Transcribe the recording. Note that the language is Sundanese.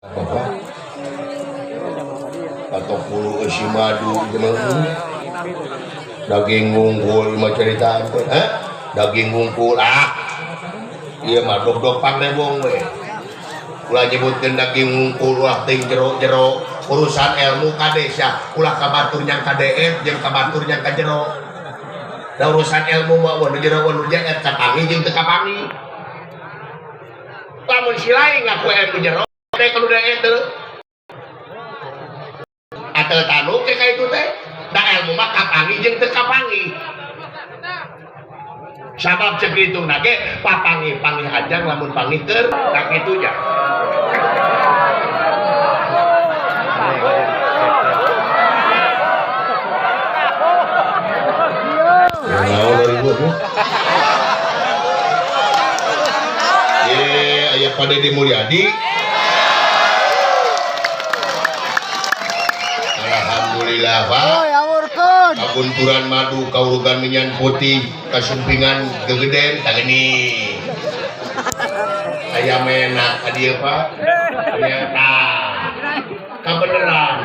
Bapak atau puluh eusi madu daging ngungkul mah ceritaan teh. Daging ngungkul ah. Ieu mah dog-dog pangrewong we. Ulah nyebutkeun daging ngungkul ulah ting jero-jero urusan ilmu ka desa ulah ka batur nyang ka DF jeung ka batur nyang ka jero. Da urusan ilmu mah nu jero nu JF kapanggih jeung teu kapanggih. Lamun si lain ngaku ilmu jero teh kalau DF teu. Atau tanu ke ka itu teh da ilmu mah kapanggih jeung teu kapanggih. Sabab cek hitungna ge papanggih-panggih ajang lamun panggih keur da kitu nya. Ye, aya Pak Dedi Mulyadi. Alhamdulillah Pak. Kabunturan madu, kaurugan minyan putih, kasumpingan gegeden tageni. Aya menak ka dieu Pak. Aya tah. Kabeneran.